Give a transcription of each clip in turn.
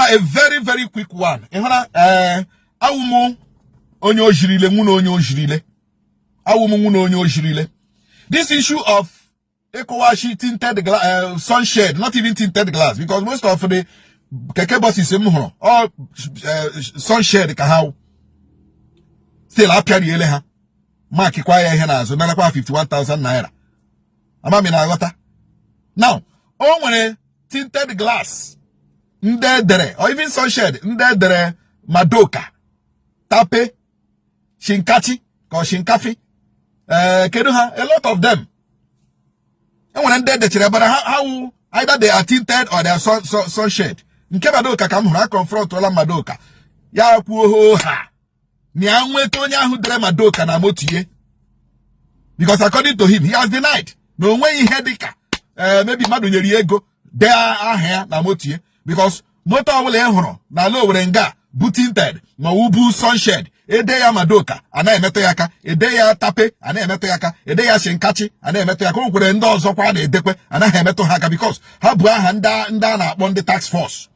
Dị mma, a very very quick one. Ị hụra, ee, awụ m onye ojirile nwụ na onye ojirile, awụ m nwụ na onye ojirile. This issue of ịkụwashi tinted glass, sunshade, not even tinted glass, because most of the keke buses m hụrụ ọ sunshade ka ha wụ. Still apịariele ha, makikwa ya ihe n'azụ, narakwa 51,000 naira. Amami na aghọta. Now, o nwere tinted glass ndị edere or even sunshade ndị edere Madoka, Tape, Shinkachi ka ọ Shinkafi, ee, kedu ha, a lot of them. Enwere ndị edechara bara ha wụ either they are tinted or they are sunshade. Nke Madoka ka m hụrụ. A confrontụla Madoka, ya kwuo hoo ha na ya nweta onye ahụ dere Madoka na moto ye, because according to him, he has denied na o nweghị ihe dịka ee, maybe mmadụ nyere ya ego dee aha ya na moto ye, because moto ọbụla ị hụrụ n'ala Owerri nga bụ tinted ma ọ bụ sunshade, ede ya Madoka, anaghị emetụ ya aka. Ede ya Tape, anaghị emetụ ya aka. Ede ya Shinkachi, anaghị emetụ ya aka. O nwekwere ndị ọzọkwa a na-edekwe, anaghị emetụ ha aka, because ha bụ aha ndị a na-akpọ ndị task force.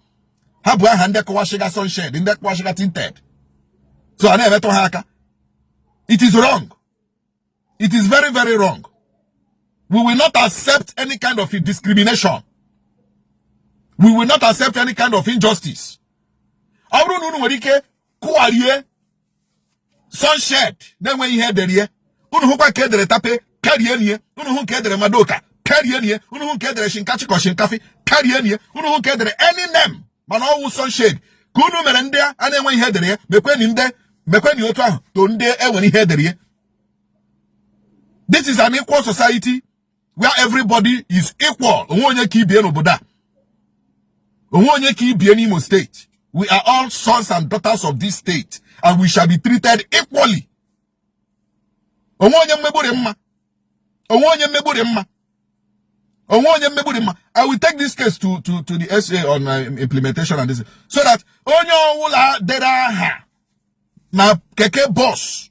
Ha bụ aha ndị kụwashiga sunshade, ndị kụwashiga tinted, so a na-emetụ ha aka. It is wrong. It is very very wrong. We will not accept any kind of discrimination. We will not accept any kind of injustice. Ọ bụrụ na unu nwere ike kụwarie sunshade na-enweghị ihe edere ya, unu hụkwa nke edere Tape, karie nie. Unu hụ nke edere Madoka, karie nie. Unu hụ nke edere Shinkachi ka Shinkafi, karie nie. Unu hụ nke edere any name mana ọwụ sunshade, ka unu mere ndị a na-enwe ihe edere ya, mekweni ndị mekweni otu ahụ to ndị enwere ihe edere ya. This is an equal society where everybody is equal. Onwe onye ka ibie n'obodo a, onwe onye ka ibie n'Imo State. We are all sons and daughters of this state and we shall be treated equally. Onwe onye mmegburi mma, onwe onye mmegburi mma, onwe onye mmegburi mma. I will take this case to the SA on implementation and this, so that onye ọbụla dere aha na keke bus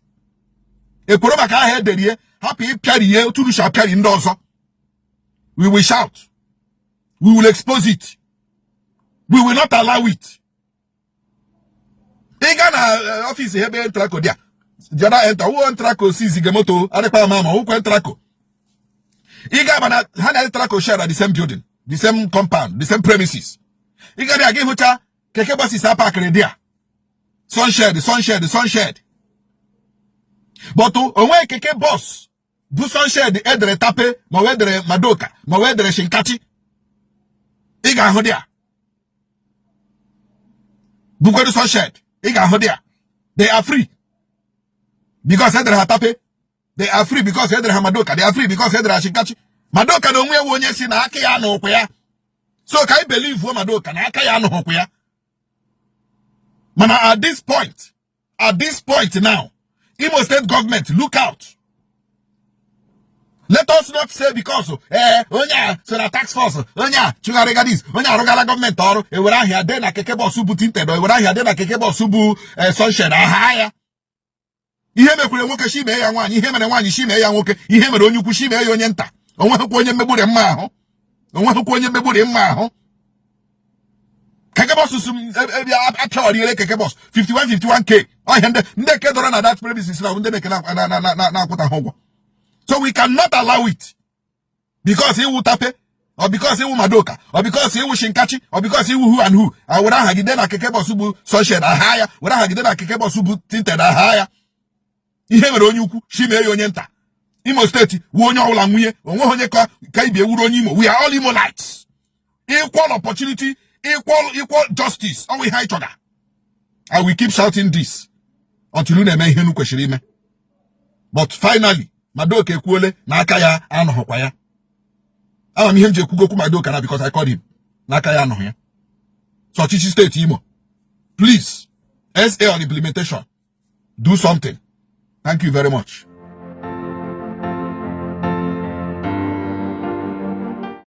ekworo maka aha ederie hapụ ịpịari otu unu si apịari ndị ọzọ. We will shout, we will expose it, we will not allow it. Ị gaa na office ebe Entraco dị a jada enta wuo Entraco si zige moto adịkpa ama ama wụkwa Entraco. Ị ga na ha na Entraco share the same building, the same compound, the same premises. Ị gara aga ịhụcha keke buses apakịrị dị a sunshade, sunshade, sunshade, but onwe keke bus bụ sunshade edere Tape ma ọ edere Madoka ma ọ edere Shinkachi. Ị ga-ahụ dị a bukwedu sunshade, ị ga-ahụ dị a, they are free because edere ha Tape. They are free because edere ha Madoka. They are free because edere ha Shinkachi. Madoka na onwe ya onye si na aka ya n'ụkwụ ya, so ka anyị believe Madoka na aka ya anụghịkwa ya. Mana at this point, at this point now, Imo State government, look out. Let us not say because ee, onye a so na task force, onye a chụgharịga this, onye arụgala gọọmenti ọrụ, ewere ahịa dị na keke bus bụ tinted, ewere ahịa dị na keke bus bụ sunshade aha ya. Ihe mekwere nwoke, shi mee ya nwaanyị. Ihe mere nwaanyị, shi mee ya nwoke. Ihe mere onye ukwu, shi mee ya onye nta. Onweghịkwa onye mmegburi mma ahụ, onweghịkwa onye mmegburi mma ahụ. Keke bus apịawariere keke bus 51 51K ọhịa ndị nke dọrọ na that premises na ndị na-eke na-akwụta ha ụgwọ. So we cannot allow it because iwu Tape or because iwu Madoka or because iwu Shinkachi or because iwu who and who a were aha gide na keke bus bụ sunshade aha ya, were aha gide na keke bus bụ tinted aha ya. Ihe mere onye ukwu, shi mee ya onye nta. Imo State wu onye ọbụla nwunye, onweghị onye ka ibi ewuru onye Imo. We are all Imolites. Equal opportunity, equal justice, ọ ihe anyị chọga. I will keep shouting this until unu eme ihe unu kwesịrị ime. But finally, Madoka ekwuole na aka ya anọghịkwa ya. Ama m ihe m ji ekwugokwu Madoka na because I called him, n'aka ya anọghị ya. So ọchịchị steeti Imo, please, SA on implementation, do something. Thank you very much.